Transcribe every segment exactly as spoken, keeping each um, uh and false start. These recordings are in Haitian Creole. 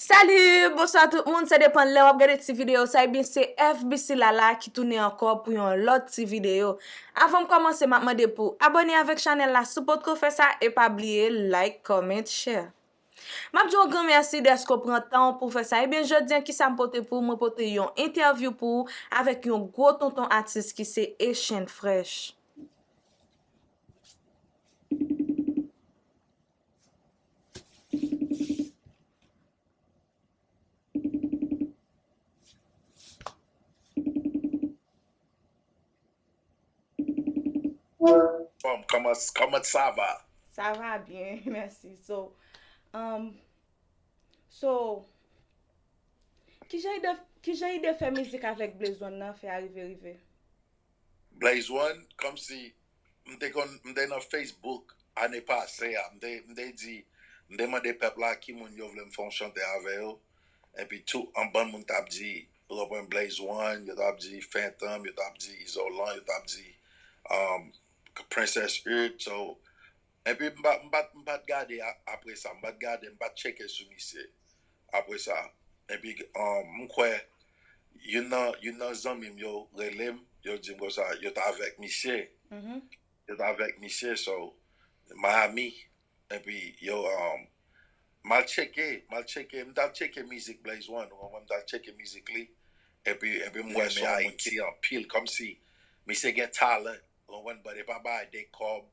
Salut, bonswa tout moun, sa depann lè w ap gade ti videyo sa, ebyen se F B C Lala ki tounen ankò pou yon lòt ti videyo. Avan m kòmanse, m ap mande pou abòne avèk chanèl la si w potko fè sa, e pa bliye like, comment, share. M ap di w yon gran mèsi dèske w pran tan w pou w fè sa. Ebyen, jodi a, kisa m pote pou ou? Mwen pote yon entèvyou pou ou avèk yon gwo tonton atis ki se Echèn Fresh. Bom, comment, comment ça va? Sa va byen, mèsi. So, um, so, kijan ide, kijan ide fè mizik avèk Blaze One nan fè a rive rive? Blaze One, kòmsi m te konn, m te nan Facebook ane pase a, m te, m te di, m te mande pèp la ki moun yo vle m fè yon chante avè yo. Epi tout yon bann moun t ap di, ou konprann, Blaze One, yo t ap di Phantom, yo t ap di Izolan, yo t ap di um, Princess Urd. So, epi m pa, m pa, m pa t gade a- apre sa, m pa t gade, m pa t tcheke sou misye apre sa. Epi um, m kwè youn nan, youn nan zanmi m yo rele m, yo di m konsa, yo t avèk misye. Mhm. Yo t avèk misye, so, Miami. Epi yo, um, m al tcheke, m al tcheke, m t al tcheke mizik Blaze One, ou konprann, m t al tcheke mizik li. Epi, epi m wè se yon moun ki anpil, kòmsi misye gen talan, ou konprann, but e pa bagay de kòb.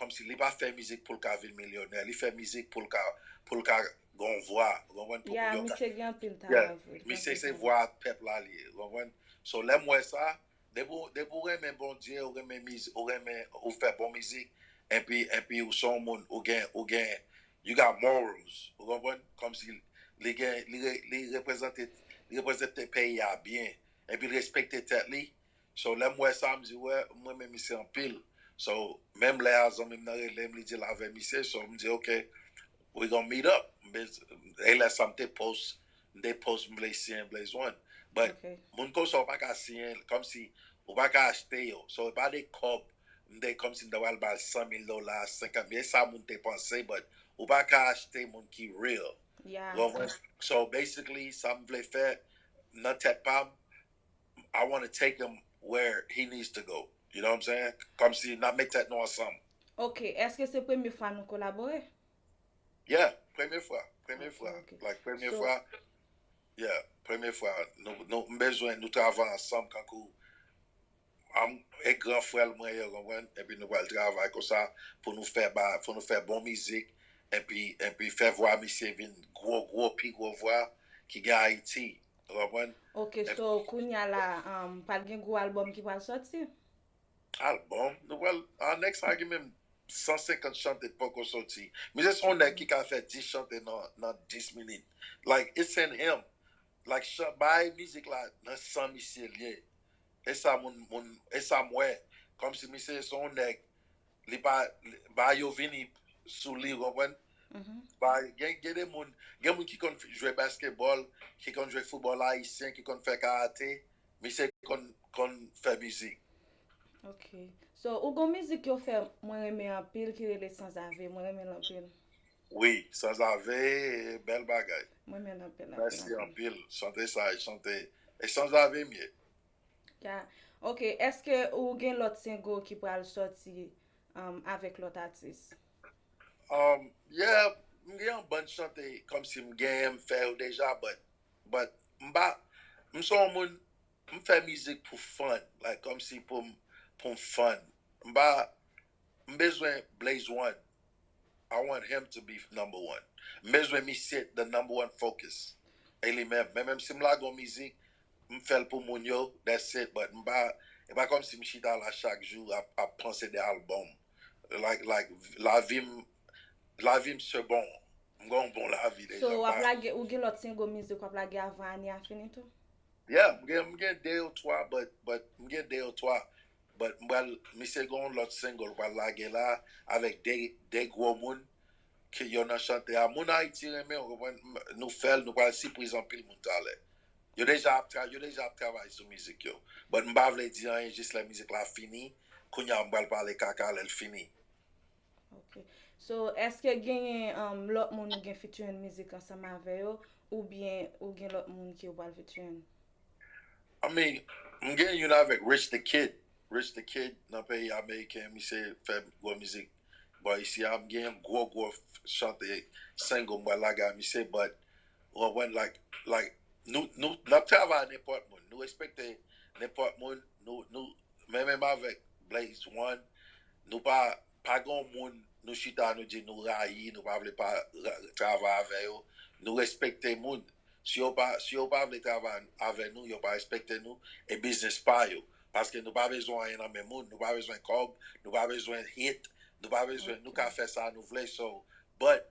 Kòmsi li pa fè mizik pou l ka vin milyonè, li fè mizik pou l ka, pou l ka gen yon vwa, ou konprann, pou Ya, moun yo ka misye gen anpil Yeah, talan vre. misye se vwa pèp la li ye, ou konprann? So, lè m wè sa, depi w, depi w renmen Bondye, ou renmen mizik, ou renmen, ou fè bon mizik, epi, epi ou se yon moun, ou gen, ou gen, you got morals, ou konprann? Kòmsi li gen, li, re- li reprezante, li reprezante peyi a byen, epi li respekte tèt li. So, lè m wè sa, m di, wè, m renmen misye anpil. So, menm lè a, zanmi m nan rele m, li di l avè misye, so, m di, ok, we gonna meet up. M bez- E lè sa, m te post, m te post, m vle siyen Blaze One. But, Ok. Moun konsa, ou pa ka siyen, kòmsi, ou pa ka achte yo. So, e pa de kòb, m te, kòmsi m ta pral ba l san mil dola, senkant mil, e sa moun te panse, but ou pa ka achte moun ki real. Ya. Ou konprann? So, basically, sa m vle fè, nan tèt pa m, I want to take him where he needs to go. You know what I'm saying? Kòmsi n ap met tèt nou ansanm. Ok, èske se premye fwa nou kolabore? Yeah, premye fwa, premye Ok, fwa. ok. Like, premye So- fwa, yeah, premye fwa. Nou, nou, m bezwen nou travay ansanm kankou am e gran frè l mwen ye, ou konprann? Epi nou pral travay konsa pou nou fè ba, pou nou fè bon mizik, epi, epi fè vwa misye vin gwo, gwo, pi gwo vwa ki gen Ayiti, ou konprann? Ok, so kounye a la, um, pral gen gwo albòm ki pral sòti? Albòm, nou pral, our next album, san senkant chante poko sòti. Misye se yon nèg ki ka fè dis chante nan, nan dis minit. Like, it's in him. Like, chan- bay mizik la nan san misye l ye. E sa moun, moun, e sa m wè. Kòmsi misye se yon nèg, li pa, li- bay yo vini sou li, ou konprann? Mhm. Bay, gen, gen de moun, gen moun ki konn jwe basketball, ki konn jwe football ayisyen, ki konn fè karate, misye konn, konn fè mizik. Ok. So, ou gon mizik yo fè mwen renmen anpil ki rele Sanzave. Mwen renmen l anpil. Wi, Sanzave, bèl bagay. Mwen renmen l anpil, anpil, Mèsi anpil. Anpil. Chante sa, e chante. E Sanzave m ye. Ya. Ok, èske ou gen lòt single ki pral sòti um, avèk lòt atis? Um, yeah, m gen yon bann chante kòmsi m genyen, m fè yo deja, but, but m pa, m se yon moun, m fè mizik pou fun, like, kòmsi pou m, pou m fun. M pa, m bezwen Blaze One. I want him to be number one. M bezwen misye the number one focus. E li menm. Men menm si m lage yon mizik, m fè l pou moun yo, that's it. But m pa, e pa kòmsi m chita la chak jou ap, ap panse de album. Like, like, lavi m, lavi m se bon. M gen yon bon lavi deja. So, w ap Pa- lage, ou gen lòt single mizik w ap lage avan ane a fini tou? Yeah, m gen, m gen de ou twa, but, but m gen de ou twa. But m pral, misye gen yon lòt single pral lage la avèk de, de gwo moun ke yo nan chante a. Moun Ayiti renmen, ou konprann, m- nou fè l, nou pral sipriz anpil moun talè. Yo deja ap tra, yo deja ap travay sou mizik yo. But m pa vle di anyen jis lè mizik la fini. Kounye a m pral pale kaka lè l fini. Ok. So, èske genyen um, lòt moun ou gen featuring mizik ansanm avè yo? oubyen ou gen lòt moun ke w pral featuring? I mean, m gen youn avèk Rich the Kid. Rich the Kid nan peyi ameriken, misye fè gwo mizik. Bon, isi a, m gen gwo, gwo chante single m pral lage a misye, but, w konprann, like, like, nou, nou, n ap travay nenpòt moun. Nou respekte nenpòt moun. Nou, nou, men menm avèk Blaze One, nou pa, pa gen moun, nou chita, nou di nou rayi, nou pa vle pa ra- travay avè yo. Nou respekte moun. Si yo pa, si yo pa vle travay avè nou, yo pa respekte nou, e biznis pa yo. Paske nou pa bezwen anyen nan men moun, nou pa bezwen kòb, nou pa bezwen hit, nou pa bezwen, nou ka fè sa nou vle, so, but,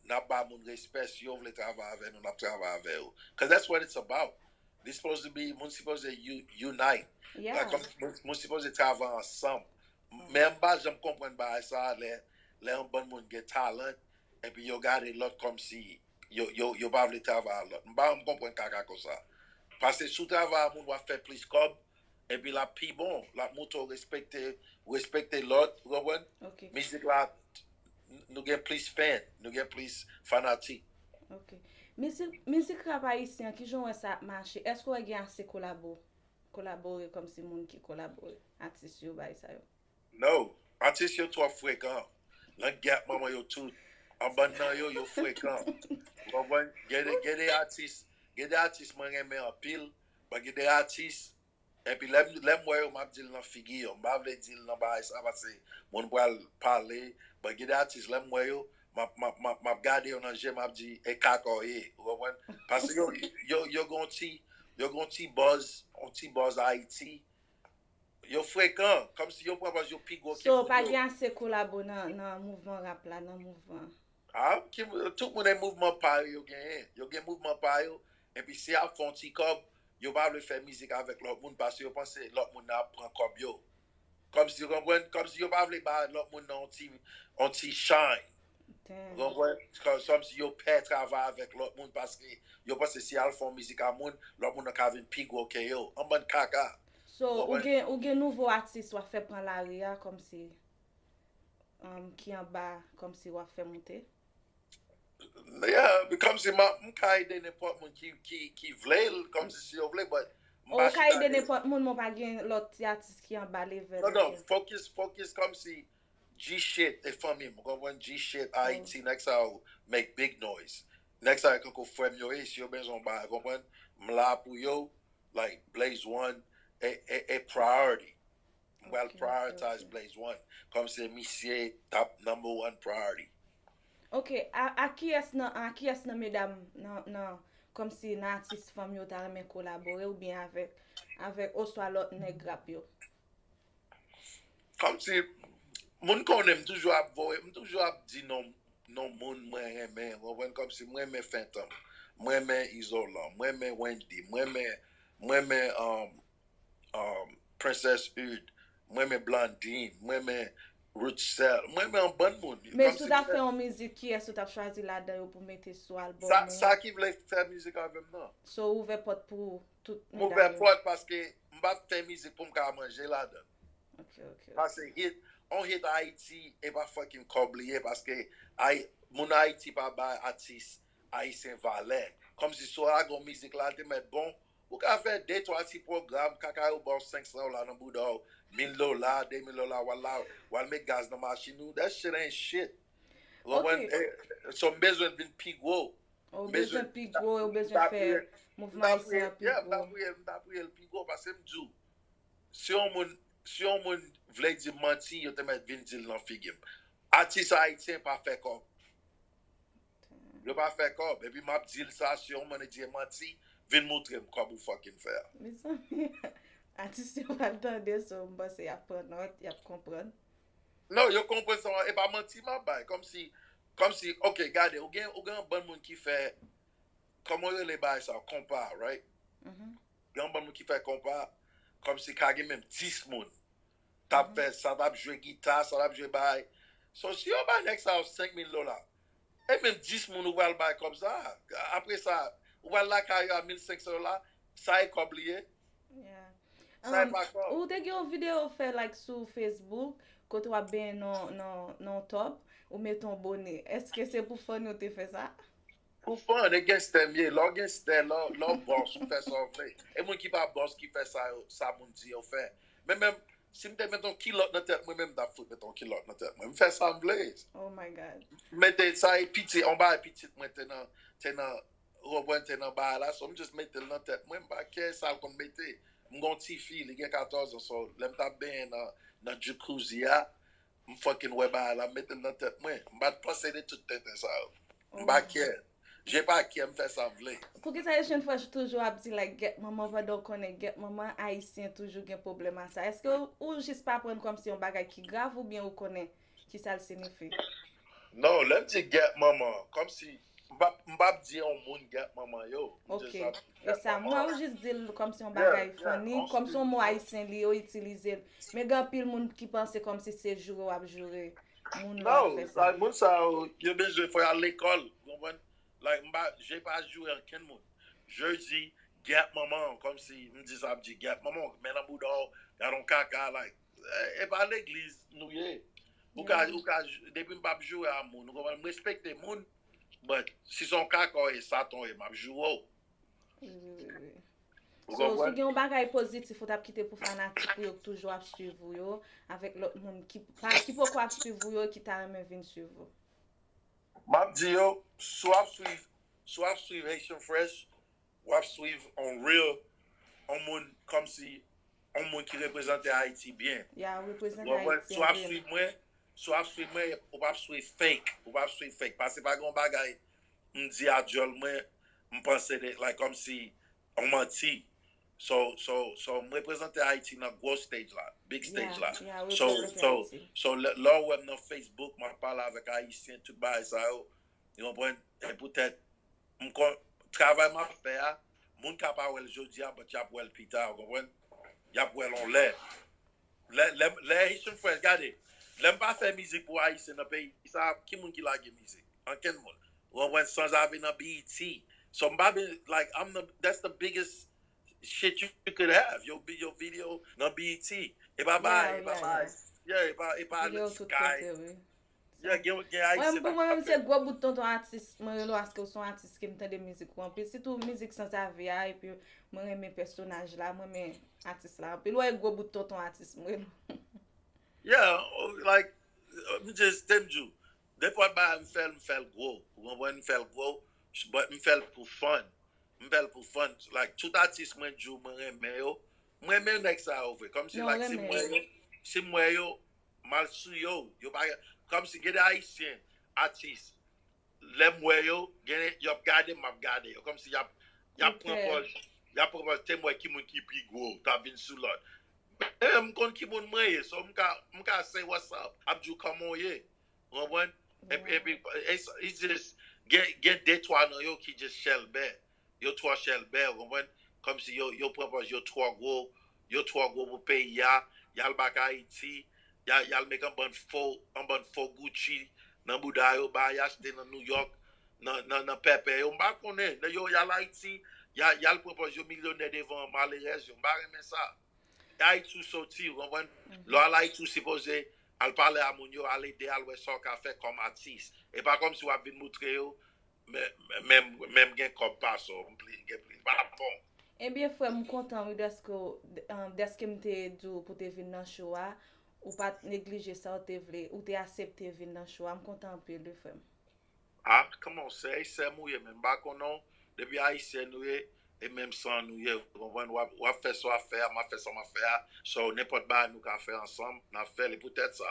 n ap ba moun respè, si yo vle travay avè nou, n ap travay avè yo. Cause that's what it's about. This supposed to be, moun sipoze u- unite. Yeah. Like, kòm moun, moun sipoze travay ansanm. Men m pa janm konprann bagay sa a, lè, lè yon bann moun gen talent, epi yo gade lòt kòmsi yo, yo, yo pa vle travay ak lòt. M pa janm konprann kaka konsa. Paske si w travay ak moun, w ap fè plis kòb, epi l ap pi bon, l ap montre w respekte, respekte lòt, ou konprann? Ok. Mizik la, n- nou gen plis fan, nou gen plis fanatik. Ok. Mizik, mizik rap ayisyen, kijan w wè sa ap mache? Èske w wè gen ase kolabo, kolabore kòmsi moun ki kolabore? Atis yo, bagay sa yo. No, atis yo twò frekan. Nan gap manman yo tout. Anba nan yo, yo frekan. Ou konprann? Gen de, gen de atis, gen de atis mwen renmen anpil, but gen de atis, epi lè m, lè m wè yo, m ap di l nan figi yo. M pa vle di l nan bagay sa, paske moun pral pale, but gen de atis, lè m wè yo, m ap, m ap, m ap, m ap gade yo nan je, m ap di, e kaka w ye, ou konprann? Paske yo, yo, yo gen yon ti, yo gen yon ti buzz, yon ti buzz Ayiti, yo frekan, kòmsi yo pran buzz yo pi gwo ke So, moun pa yo. Gen ase kolabo nan, nan mouvman rap la, nan mouvman. Ah, ki, tout moun e mouvman pa yo, yo genyen. Yo gen mouvman pa yo, epi si y ap fè yon ti kòb, yo pa vle fè mizik avèk lòt moun paske yo panse lòt moun nan ap pran kòb yo. Kòmsi, ou konprann? Kòmsi yo pa vle ba lòt moun nan yon ti, yon ti shine. Ou Damn. Konprann? Kòm, kòmsi yo pè travay avèk lòt moun paske yo panse si y al fè yon mizik a moun, lòt moun nan ka vin pi gwo ke yo. Yon bann kaka. So, ou Konprann? Gen, ou gen nouvo atis w ap fè pran lari a, kòmsi, um, ki anba, kòmsi w ap fè monte? Yeah, kòmsi m ap, m ka ede nenpòt moun ki, ki, ki vle l, kòmsi si yo vle, but m Ou pa ka chita ede de nenpòt moun, men w pa gen lòt ti atis ki anba level Non, non, ou. focus, focus kòmsi G shit e fanmi m, ou konprann? G shit, Ayiti, nèg sa yo make big noise. Nèg sa yo kankou frè m yo ye, si yo bezwen yon bagay, konprann? M la pou yo, like, Blaze One, e, e, e priority. M pral Ok, ok, prioritize ok. Blaze One. Kòm se misye top number one priority. Ok, a, a kiyès nan, a kiyès nan medam nan, nan, kòmsi nan atis fanm yo ta renmen kolabore oubyen avèk, avèk oswa lòt nèg rap yo? Kòmsi, moun konnen m toujou ap voye, m toujou ap di non, non moun mwen renmen, ou konprann? Kòmsi mwen renmen Phantom, mwen renmen Izolan, mwen renmen Wendy, mwen renmen, mwen renmen, um, um, Princess Hud, mwen renmen Blondine, mwen renmen Rutshelle, mwen renmen yon bann moun. Men Kòmsi si w ta m fè yon mizik, kiyès ou t ap chwazi ladan yo pou mete sou albòm Sa, ou? Sa ki vle fè mizik avè m nan. So, ou ouvè pòt pou tout M ouvè medam yo? Pòt paske m pa fè mizik pou m ka manje ladan. Ok, ok, ok. Paske hit, on hit Ayiti, e pa fucking kòb li ye, paske Ay, moun Ayiti pa bay atis ayisyen valè. Kòmsi si w lage yon mizik la, te mèt bon, ou ka fè de twa ti pwogram, kaka yo ba w senk san dola nan bouda w, mil dola, de mil dola, w al la, w al met gaz nan machin ou, that shit ain't shit. Ou konprann? Ok. Eh, so m bezwen vin pi gwo. Ou M bezwen bezwen pi gwo, ou m bezwen ta fè priye, m mouvman ta ayisyen priye, an pi yeah, m ta gwo. Priye, m ta priye l pi gwo, paske m di w, si yon moun, si yon moun vle di m manti, yo te mèt vin di l nan figi m. Atis ayisyen pa fè kòb. Yo pa fè kòb. Epi m ap di l sa, si yon moun di manti, vin montre m kòb ou fucking fè a. Mezanmi, atis yo pral tande, so m panse y ap pran nòt, y ap konprann. Non, yo konprann sa, e pa manti m ap bay. Kòmsi, kòmsi, ok, gade, ou gen, ou gen yon bann moun ki fè, kòman yo rele bagay sa, konpa, right? Mhm. Gen yon bann moun ki fè konpa, kòmsi ka gen menm dis moun. T ap fè, sa t ap jwe gita, sa t ap jwe bagay. So, si yo bay nèg sa yo senk mil dola, e menm dis moun ou pral bay kòb sa, apre sa, ou pral lakay yo a mil senk san dola, sa e kòb li ye? Yeah. Sa e Um, pa kòb. Ou te gen yon videyo w fè, like, sou Facebook, kote w ap benyen nan, nan, nan top, ou met yon bone. Èske se pou fan yo te fè sa? Pou fan, e genstè m ye. Lè w genstè, lè w- lè w bòs, ou fè sa w vle. E moun ki pa bòs ki fè sa yo, sa moun di yo fè. Men menm, si m te met yon kilòt nan tèt mwen, menm m t ap fout met yon kilòt nan tèt mwen. M fè sa m vle. Oh my God. Mete sa e pitit, yon bagay pitit mwen te nan, te nan, Robwen te nan bagay la, so m just mete l nan tèt mwen, m pa kè sa l konn mete. M gon tifi, li gen katòz an, so lè m t ap benyen nan, nan jacuzzi a, m fucking wè bagay la, m mete l nan tèt mwen. M pa t panse de tout tenten sa yo. M pa kè. Je pa kè, m fè sa m vle. Poukisa Haitian Fresh toujou ap di like get manman pandan w konnen get manman ayisyen toujou gen pwoblèm a sa? Èske ou, ou jis pa pran l kòmsi yon bagay ki grav oubyen ou konnen kisa l siyifi? Non, lè m di get manman, kòmsi m p ap, m p ap di yon moun get manman yo. M Ok. just ap di E get sa, mwen manman. Ou jis di l kòmsi yon Yeah, bagay yeah, funny, on kòmsi se- yon mo ayisyen li yo itilize l. Men gen anpil moun ki panse kòmsi se joure w ap joure moun lè w ap Non, fè sa. Like, moun sa yo, yo bezwen fò y al lekòl, ou konprann? Like, m pa, je pa joure ankenn moun. Je di, get manman, kòmsi m di sa, m di, get manman, men nan bouda w, gad yon kaka, like, e, e pa legliz nou ye. Ou ka, ou ka, depi m p ap joure a moun, ou konprann? M respekte moun, but si se yon kaka w ye, satan w ye, m ap joure w. Wi, wi, wi. Ou So, si w konprann? Gen yon bagay pozitif ou t ap kite pou fanatik ou yo ki toujou ap swiv ou yo, avèk lòt moun ki pa, ki poko ap swiv ou yo, ki ta renmen vin swiv ou. M ap di yo, si w ap swiv, si w ap swiv Haitian Fresh, w ap swiv on real, on moun kòmsi, on moun ki reprezante Ayiti byen. Ya, reprezante Ou konprann? Ayiti Si w ap anpil. swiv mwen, si w ap swiv mwen, ou p ap swiv fake, ou p ap swiv fake. Paske pa gen yon bagay, m di a djòl mwen, m panse de, like, kòmsi, on manti. So, so, so, m reprezante Ayiti nan gwo stage la, big stage la. Ya, ya, So, reprezante so, Ayiti. So, lè, lè w wè m nan Facebook, m ap pale avèk Ayisyen, tout bagay sa yo, ou konprann? E poutèt, m kon, travay m ap fè a, moun ka pa wè l jodi a, but y ap wè l pita, ou konprann? Y ap wè l on lè. Lè, lè, lè Haitian Fresh, gade, lè m pa fè mizik pou Ayisyen nan peyi sa, ki moun ki lage mizik? Ankenn moun. Ou konprann? Sanzave nan B E T. So, m pa be-, like, I'm the, that's the biggest shit you could have. Yo, bi- yo video nan B E T. E pa ba, Yeah, e pa yeah, ba, yeah. yeah, e pa, e pa Video the tout sky. Kote, wi. Yeah, gen, gen Mwen, Ayisyen pou pa mwen menm, se kapab. Gwo Bout Tonton Atis. Mwen rele w aske w se yon atis ke m tande mizik ou anpil. Sitou mizik Sanzave a, epi mwen renmen pèsonaj la, mwen renmen atis la anpil. Ou wè Gwo Bout Tonton Atis, mwen rele w. Yeah, oh, like, m just, te m di w, nenpòt bagay m fè l, m fè l gwo. Ou konprann? M fè l gwo, but m fè l pou fun. M fè l pou fun. Like, tout atis mwen di w mwen renmen yo, m renmen nèg sa yo vre. Kòmsi, Non, like, si m renmen wè yo. yo, si m wè yo, m al sou yo. Yo pa, kòmsi gen de Ayisyen, atis, lè m wè yo, gen, y ap gade m, m ap gade yo. Kòmsi y ap, y ap pran Ok. Pòz, y ap pran pòz, te m wè ki moun ki pi gwo, t ap vin sou lòt. E m konn ki moun mwen ye, so m ka, m ka say what's up, ap di w kòman w ye. Ou konprann? Epi, epi, it's, it's just, gen, gen de twa nan yo ki just chèlbè. Yo twò chèlbè, ou konprann? Kòmsi yo, yo pran pòz, yo twò gwo, yo twò gwo pou peyi a, y al bak Ayiti, y al, y al met yon bann fo, yon bann fo Gucci nan bouda yo, ba y achte nan New York, nan, nan, nan pèpè yo, m pa konnen, yo, y al Ayiti, y al, y al pran pòz yo milyonè devan malerèz yo, m pa renmen sa. Ayiti ou soti, ou konprann? Lè w al Ayiti ou sipoze al pale a moun yo, al ede, al wè sa w ka fè kòm atis. E pa kòmsi w ap vin moutre yo, men, men, men m gen kòb pase w, m pli, gen pli, pa bon. Ebyen, frè m, m kontan, wi, dèske, w- um, dèske m te di w pou te vin nan show a, ou pa t neglije sa w te vle, ou te aksepte vin nan show a, m kontan anpil, wi, frè m. Ah, kòman w sè, e sè m ou ye, men m pa konnen w, depi Ayisyen nou ye, e menm san nou ye, ou konprann, w ap, w ap fè sa w ap fè a, m ap fè sa m ap fè a, so, nenpòt bagay nou ka fè ansanm, n ap fè l, e poutèt sa.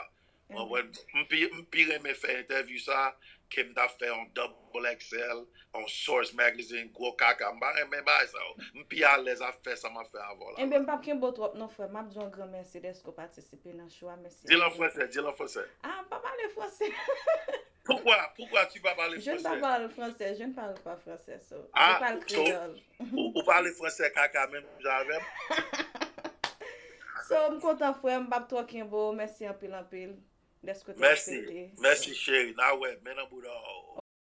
Ou konprann? M pi, m pi renmen fè entèvyou sa ke m ta fè yon double X L, yon Source Magazine, gwo kaka. M pa renmen bagay sa yo. M pi alèz ap fè sa m ap fè avè w la. Ebyen, m p ap kenbe w twòp non, frè. M ap di w yon gran mèsi dèske w patisipe nan show a. Mèsi Di l an anpil. Fransè, di l an fransè. Ah, m pa pale fransè. Pourquoi? Pourquoi tu pas parler Je ne français? parle pas français, je ne parle pas français, so, Ah, je parle so, créole. Ou, ou pale fransè kaka menm jan avè m? So, m kontan, frè m, m p ap twò kenbe w. Mèsi anpil, anpil. Dèske w te Mèsi. aksepte. Mèsi, cheri. N a wè, men nan bouda w.